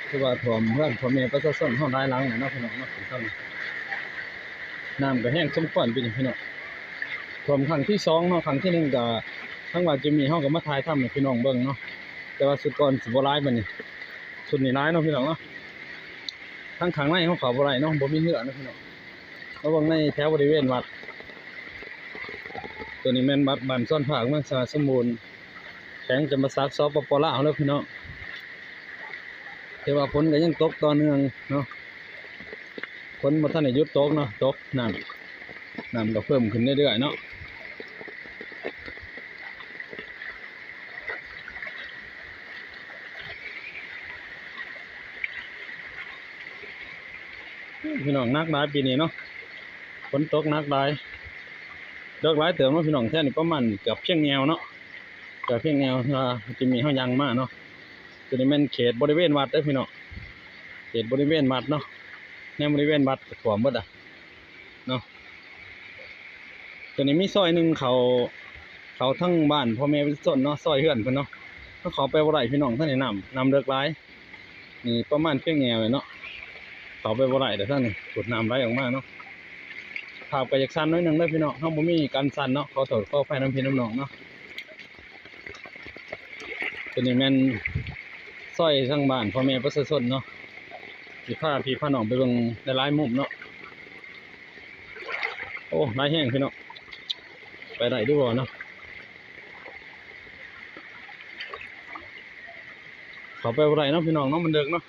ຄືວ່າຖ້ວມເຮືອນພໍ່ແມ່ປະຊາຊົນເຮົາຫຼາຍຫຼັງແລ້ວເນາະ ພີ່ນ້ອງເນາະ. ນ້ຳກໍແຮງສົມຄວນປີນີ້ພີ່ນ້ອງ. ຖ້ວມຄັ້ງທີສອງເນາະ ຄັ້ງທີໜຶ່ງກໍ ທາງວ່າຈິມມີເຮົາກໍມາຖ່າຍທຳໃຫ້ພີ່ນ້ອງເບິ່ງເນາະ ແຕ່ວ່າຊຸດກ່ອນຊິບໍ່ຫຼາຍປານນີ້ ຊຸດນີ້ຫຼາຍເນາະພີ່ນ້ອງເນາະ. ທາງຂ້າງໃນເຮົາເຂົ້າບໍ່ໄດ້ເນາະ ບໍ່ມີເຮືອນເນາະພີ່ນ້ອງ. ມາເບິ່ງໃນແຖວບໍລິເວນວັດ ຕົວນີ້ແມ່ນວັດບ້ານຊອນພາກ ເມືອງຊະນະສົມບູນ ແຂວງຈຳປາສັກ ສປປ ລາວເດີພີ່ນ້ອງ. ແຕ່ວ່າຝົນກໍຍັງຕົກຕໍ່ເນື່ອງເນາະ ຝົນບໍ່ທັນໄດ້ຢຸດຕົກເນາະ ຕົກ ນ້ຳ ນ້ຳກໍເພີ່ມຂຶ້ນເລື້ອຍໆເນາະ. ພີ່ນ້ອງ ໜັກຫຼາຍປີນີ້ເນາະ ຝົນຕົກໜັກຫຼາຍ. ເລິກຫຼາຍເຕີບເນາະພີ່ນ້ອງ, ແຖວນີ້ປະມານເກືອບພຽງແອວເນາະ, ເກືອບພຽງແອວ ທີ່ວ່າຈິມມີເຮົາຍ່າງມາເນາະ. ຕົວນີ້ແມ່ນເຂດບໍລິເວນວັດເດີພີ່ນ້ອງ, ເຂດບໍລິເວນວັດເນາະ, ໃນບໍລິເວນວັດກະຖ້ວມເບິດລະເນາະ. ຕົວນີ້ມີຊອຍໜຶ່ງເຂົ້າ ເຂົ້າທາງບ້ານພໍ່ແມ່ປະຊາຊົນເນາະ, ຊອຍເຮືອນເພິ່ນເນາະ, ເຮົາເຂົ້າໄປບໍ່ໄດ້ພີ່ນ້ອງ, ທາງນີ້ນ້ຳ ນ້ຳເລິກຫຼາຍ. ນີ້ປະມານພຽງແອວເລີຍເນາະ, ເຂົ້າໄປບໍ່ໄດ້ແລ້ວທາງນີ້, ໂອ້ ນ້ຳໄຫຼອອກມາເນາະ. ພາບກະຢາກສັ່ນໜ້ອຍໜຶ່ງເດີພີ່ນ້ອງ, ເຮົາບໍ່ມີກັນສັ່ນເນາະ, ຂໍໂທດຂໍອະໄພນຳພີ່ນຳນ້ອງເນາະ. ຕົວນີ້ແມ່ນຊອຍທາງບ້ານພໍ່ແມ່ປະຊາຊົນເນາະ, ຊິພາພີ່ພານ້ອງໄປເບິ່ງຫຼາຍໆມຸມເນາະ. ໂອ້ ຫຼາຍແຮງພີ່ນ້ອງ, ໄປໄດ້ຫຼືບໍ່ເນາະ? ເຂົ້າໄປບໍ່ໄດ້ເນາະພີ່ນ້ອງເນາະ, ມັນເລິກເນາະ.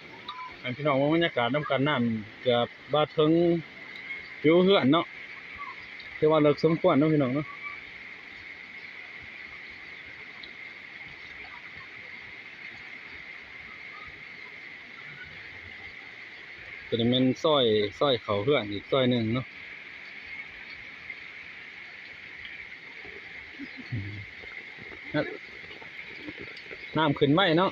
ໃຫ້ພີ່ນ້ອງເບິ່ງບັນຍາກາດນຳກັນ, ນ້ຳເກືອບວ່າເຖິງຜິວເຮືອນເນາະ, ຖືວ່າເລິກສົມຄວນເນາະພີ່ນ້ອງເນາະ. ຕົວນີ້ແມ່ນຊອຍ ຊອຍເຂົ້າເຮືອນອີກຊອຍໜຶ່ງເນາະ. ນ້ຳຂຶ້ນໄວເນາະ.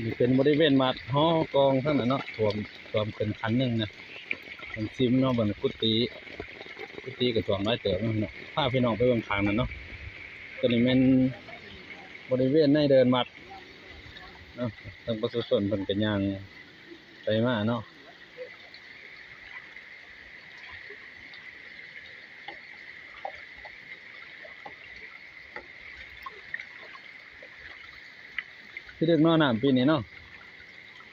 ນີ້ເປັນບໍລິເວນວັດຫໍກອງທາງນັ້ນເນາະ, ຖ້ວມ ຖ້ວມຂຶ້ນຂັ້ນໜຶ່ງນະ. ເບິ່ງຊິມເນາະ, ເບິ່ງກຸຕິ ກຸຕິກະຖ້ວມຫຼາຍເຕີບເນາະ. ພາພີ່ນ້ອງໄປເບິ່ງຂ້າງນັ້ນເນາະ. ຕົວນີ້ແມ່ນບໍລິເວນໃນເດີ່ນວັດເນາະ, ທາງປະຊາຊົນເພິ່ນກະຍ່າງໄປມາເນາະ. ຄືດຶກເນາະ ນ້ຳປີນີ້ເນາະ,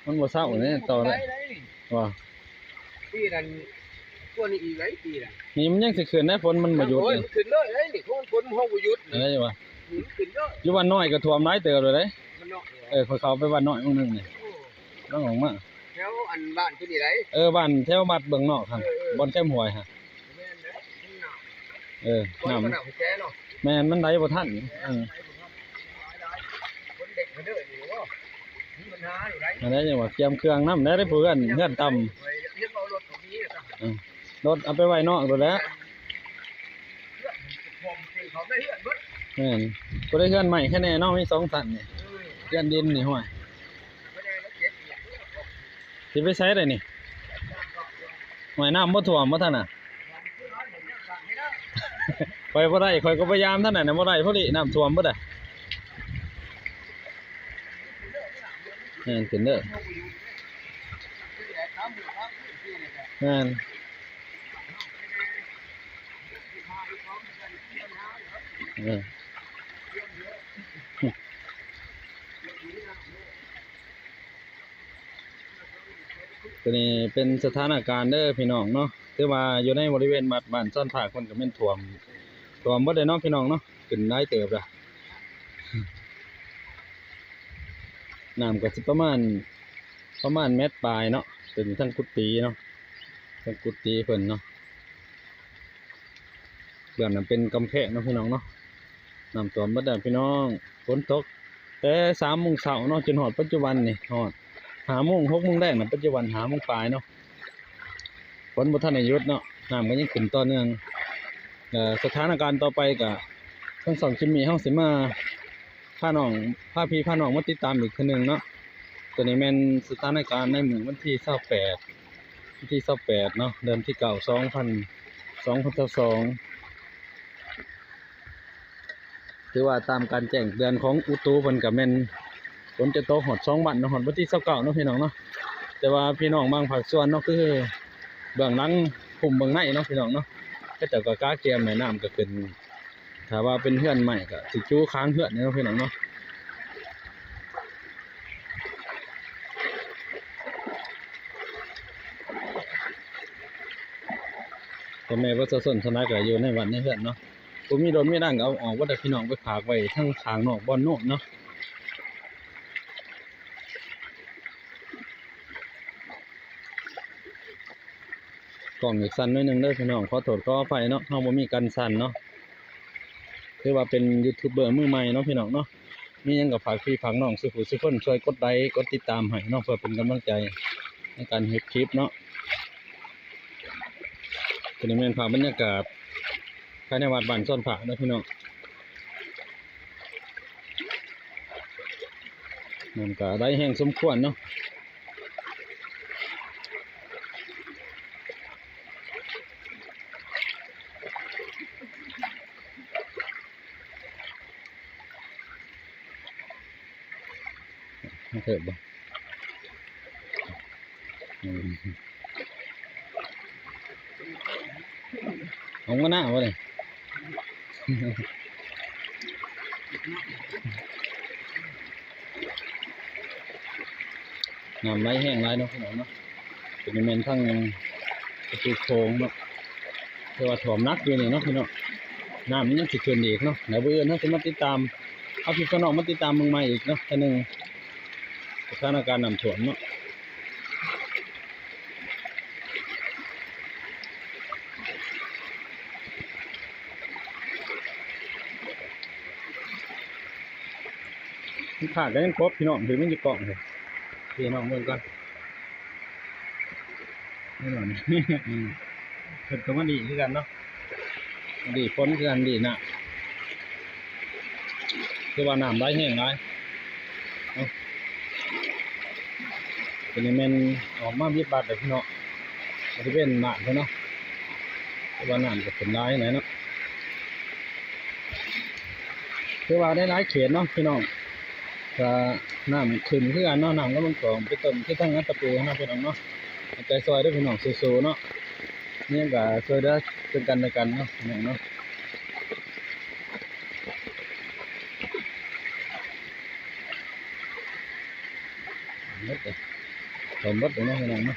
ມັນບໍ່ເຊົາເດ້ ຕໍ່ໄດ້ບໍ່? ປີນັ້ນກວ່ານີ້ອີກໄດ໋ ປີນັ້ນ. ນີ້ມັນຍັງຊິຂຶ້ນໄດ໋, ຝົນມັນບໍ່ຢຸດ. ໂອ້ຍ ມັນຂຶ້ນເລີຍໄດ໋ນີ້, ຝົນ ຝົນເຮົາບໍ່ຢຸດນີ້ ໄດ້ວ່າ ນີ້ມັນຂຶ້ນເລີຍ. ຢູ່ບ້ານນ້ອຍກະຖ້ວມຫຼາຍເຕີບແລ້ວເດ້. ເອີ ຂ້ອຍເຂົ້າໄປບ້ານນ້ອຍມື້ໜຶ່ງນີ້ ໂອ້ ກຳລັງອອກມາ ແຖວອັນບ້ານຄືນີ້ໄດ໋. ເອີ ບ້ານແຖວວັດເບື້ອງນອກຫັ້ນ ເອີ ເອີ ບ່ອນແຄມຫ້ວຍຫັ້ນ. ແມ່ນແຫຼະ ເອີ ນ້ຳ ແມ່ນ ມັນໄຫຼບໍ່ທັນ. ເອີ ຄົນເດັກເດີນີ້ ໂອ້ ມີບັນຫາຢູ່ໄດ໋. ອັນໃດຈັ່ງວ່າກຽມເຄື່ອງນຳແດ່ ຜູ້ເຮືອນ ເຮືອນຕ່ຳ ເອີ ລົດເອົາໄປໄວ້ນອກໂລດແຫຼະ. ແມ່ນ ຜູ້ໃດເຮືອນໄມ້ແຄ່ແນ່ເນາະ, ມີສອງຊັ້ນນີ້ ເຮືອນດິນນີ້. ຫ້ວຍ ຊິໄປໃສໄດ໋ນີ້? ຫ້ວຍ ນ້ຳບໍ່ຖ້ວມບໍ່ທັນນະ? ໄປບໍ່ໄດ້, ຂ້ອຍກໍພະຍາຍາມທາງນັ້ນນະ ບໍ່ໄດ້ ພໍດີນ້ຳຖ້ວມເບິດ. ແມ່ນ ຂຶ້ນເດີ ແມ່ນ ເອີ. ຕົວນີ້ເປັນສະຖານະການເດີພີ່ນ້ອງເນາະ, ຖືວ່າຢູ່ໃນບໍລິເວນວັດບ້ານຊອນພາກ ເພິ່ນກໍແມ່ນຖ້ວມ ຖ້ວມເບິດເລີຍເນາະພີ່ນ້ອງເນາະ, ຂຶ້ນຫຼາຍເຕີບລະ. ນ້ຳກໍຊິປະມານ ປະມານແມັດປາຍເນາະ, ເປັນທາງກຸຕິເນາະ, ທາງກຸຕິເພິ່ນເນາະ. ເບື້ອງນັ້ນເປັນກຳແພງເນາະພີ່ນ້ອງເນາະ. ນ້ຳຖ້ວມເບິດແລ້ວພີ່ນ້ອງ, ຝົນຕົກແຕ່ສາມໂມງເຊົ້າເນາະ ຈົນຮອດປັດຈຸບັນນີ້ ຮອດຫ້າໂມງ ຫົກໂມງແລງນະ, ປັດຈຸບັນຫ້າໂມງປາຍເນາະ, ຝົນບໍ່ທັນໄດ້ຢຸດເນາະ, ນ້ຳກໍຍັງຂຶ້ນຕໍ່ເນື່ອງ. ເອີ ສະຖານະການຕໍ່ໄປກໍ ທາງຊ່ອງຈິມມີເຮົາຊິມາ ພານ້ອງ ພາພີ່ພານ້ອງມາຕິດຕາມອີກເທື່ອໜຶ່ງເນາະ. ຕົວນີ້ແມ່ນສະຖານະການໃນມື້ວັນທີຊາວແປດ ວັນທີຊາວແປດເນາະ ເດືອນທີເກົ້າ ສອງພັນ ສອງພັນຊາວສອງ. ຖືວ່າຕາມການແຈ້ງເຕືອນຂອງອຸຕຸເພິ່ນກໍແມ່ນຝົນຈະຕົກຮອດສອງວັນເນາະ, ຮອດວັນທີຊາວເກົ້າເນາະພີ່ນ້ອງເນາະ. ແຕ່ວ່າພີ່ນ້ອງບາງພາກສ່ວນເນາະ ຄືເບື້ອງຫຼັງ ຄຸ້ມເບື້ອງໃນເນາະພີ່ນ້ອງເນາະ, ເຂົາເຈົ້າກໍກະກຽມໃຫ້ນ້ຳກໍຂຶ້ນ ຖ້າວ່າເປັນເຮືອນໄມ້ກໍຊິຈູຄາງເຮືອນເນາະພີ່ນ້ອງເນາະ. ພໍ່ແມ່ປະຊາຊົນສ່ວນຫຼາຍກໍຢູ່ໃນບ້ານໃນເຮືອນເນາະ, ຜູ້ມີລົດມີລາກໍເອົາອອກເບິດແລ້ວພີ່ນ້ອງ, ໄປຝາກໄວ້ທາງຂ້າງນອກບ່ອນໂນ້ນເນາະ. ກ້ອງຢາກສັ່ນໜ້ອຍໜຶ່ງເດີພີ່ນ້ອງ, ຂໍໂທດຂໍອະໄພເນາະ, ເຮົາບໍ່ມີກັນສັ່ນເນາະ. ຖືວ່າເປັນຢູທູບເບີມືໃໝ່ເນາະພີ່ນ້ອງເນາະ, ມີຫຍັງກໍຝາກພີ່ຝາກນ້ອງສູ່ຜູ້ສູ່ຄົນ ຊ່ວຍກົດໄລກົດຕິດຕາມໃຫ້ເນາະ ເພື່ອເປັນກຳລັງໃຈ. ໃນການເຮັດຄລິບເນາະ. ຕົວນີ້ແມ່ນພາບບັນຍາກາດພາຍໃນວັດບ້ານຊອນຜາເນາະພີ່ນ້ອງ. ນ້ຳກະໄຫຼແຮງສົມຄວນເນາະ. ມາເທີດບໍ່? ອືມ ອອກມາໜ້າບໍ່ນີ້? ນ້ຳໄຫຼແຮງຫຼາຍເນາະ ພີ່ນ້ອງເນາະ. ຕົວນີ້ແມ່ນທາງປະຕູໂຂງເນາະ ແຕ່ວ່າຖ້ວມໜັກຢູ່ນີ້ເນາະພີ່ນ້ອງ. ນ້ຳມັນຍັງຊິຂຶ້ນອີກເນາະ. ແລ້ວມື້ອື່ນເຮົາຊິມາຕິດຕາມ ເອົາຄລິບຂອງນ້ອງມາຕິດຕາມເບິ່ງໃໝ່ອີກເນາະ ເທື່ອໜຶ່ງ ສະຖານະການນ້ຳຖ້ວມເນາະ. ມັນຂາດກໍຍັງຄົບ ພີ່ນ້ອງ ເບິ່ງມັນຢູ່ກ້ອງ ພີ່ນ້ອງເບິ່ງກ່ອນ. ແນ່ນອນ ອືມ ເພິ່ນກໍມາດີຄືກັນເນາະ ດີຝົນຄືກັນ ດີນ້ຳ ຄືວ່ານ້ຳໄຫຼແຮງຫຼາຍເນາະ. ຕົວນີ້ແມ່ນອອກມາວິດບັດເດີພີ່ນ້ອງ ບໍລິເວນບ້ານເພິ່ນເນາະ ຄືວ່ານ້ຳກໍຂຶ້ນຫຼາຍແຫຼະເນາະ. ຄືວ່າໄດ້ຫຼາຍເຂດເນາະພີ່ນ້ອງ ກະນ້ຳຂຶ້ນຄືກັນເນາະ ນ້ຳກຳລັງຖ້ວມ ເປັນຕົ້ນຄືທາງອັດຕະປືເນາະພີ່ນ້ອງເນາະ. ເອົາໃຈຊ່ອຍເດີພີ່ນ້ອງ ສູ້ໆເນາະ ມີຫຍັງກະຊ່ວຍເຫຼືອເຊິ່ງກັນແລະກັນເນາະພີ່ນ້ອງເນາະ. ໝົດເລີຍ ຖ້ວມໝົດເລີຍເນາະພີ່ນ້ອງເນາະ.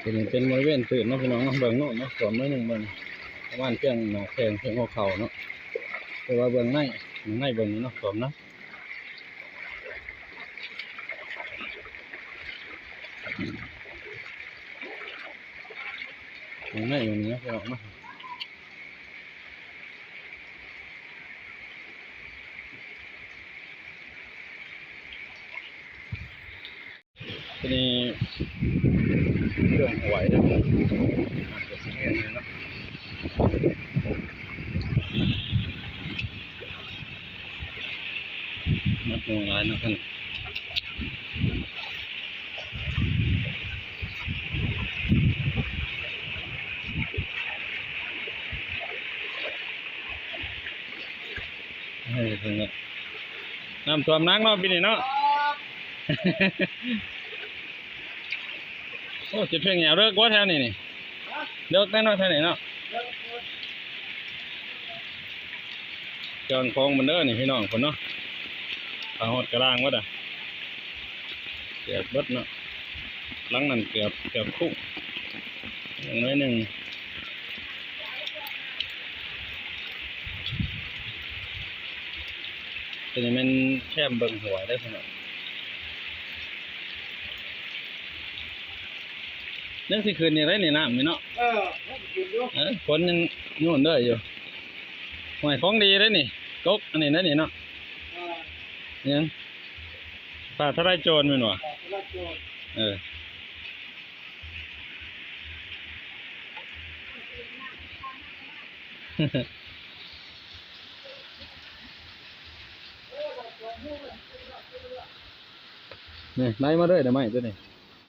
ຕົວນີ້ເປັນບໍລິເວນຕື້ນເນາະພີ່ນ້ອງເນາະ ເບື້ອງໂນ້ນເນາະ ຖ້ວມໜ້ອຍໜຶ່ງ ເບິ່ງປະມານພຽງໜ້າແຂ້ງ ພຽງຫົວເຂົ່າເນາະ. ແຕ່ວ່າເບື້ອງໃນ ເບື້ອງໃນເບິ່ງນີ້ເນາະ ຖ້ວມນະ ເບື້ອງໃນເບິ່ງນີ້ເນາະ ພີ່ນ້ອງເນາະ. ຕົວນີ້ເຄື່ອງຫວຍເດີ ນ້ຳກໍຊິແຫ້ງເລີຍເນາະ ມັນລົງຫຼາຍເນາະ. ເອີ ເພິ່ນກໍ ນ້ຳຖ້ວມໜັກເນາະ ປີນີ້ເນາະ. ໂອ້ ເຈັບພຽງຫຍັງ ເລິກບໍ່ແຖວນີ້ນີ້? ເລິກແນ່ເນາະ ແຖວນີ້ເນາະ. ເຄື່ອງຂອງເພິ່ນເດີນີ້ ພີ່ນ້ອງເພິ່ນເນາະ ຖ້າຮອດກະລາງເບິດອະ ເກືອບເບິດເນາະ. ຫຼັງນັ້ນເກືອບ ເກືອບຄຸ ຍັງໜ້ອຍໜຶ່ງ. ຕົວນີ້ແມ່ນແຄມເບິ່ງຫວຍເດີພີ່ນ້ອງ. ຍັງຊິຂຶ້ນອີກໄດ໋ນີ້ ນ້ຳນີ້ເນາະ. ເອີ ຍັງຊິຂຶ້ນຢູ່. ເອີ ຝົນຍັງໂຍນເດີຢູ່. ຫ້ວຍ ຂອງດີເດ້ນີ້ ກົກອັນນີ້ເດ້ນີ້ເນາະ. ເອີ ຫຍັງ ຟ້າທະລາຍໂຈນແມ່ນບໍ່? ຟ້າທະລາຍໂຈນ. ເອີ ນີ້ ໄລ່ມາເລີຍ ດອກໄມ້ຕົວນີ້.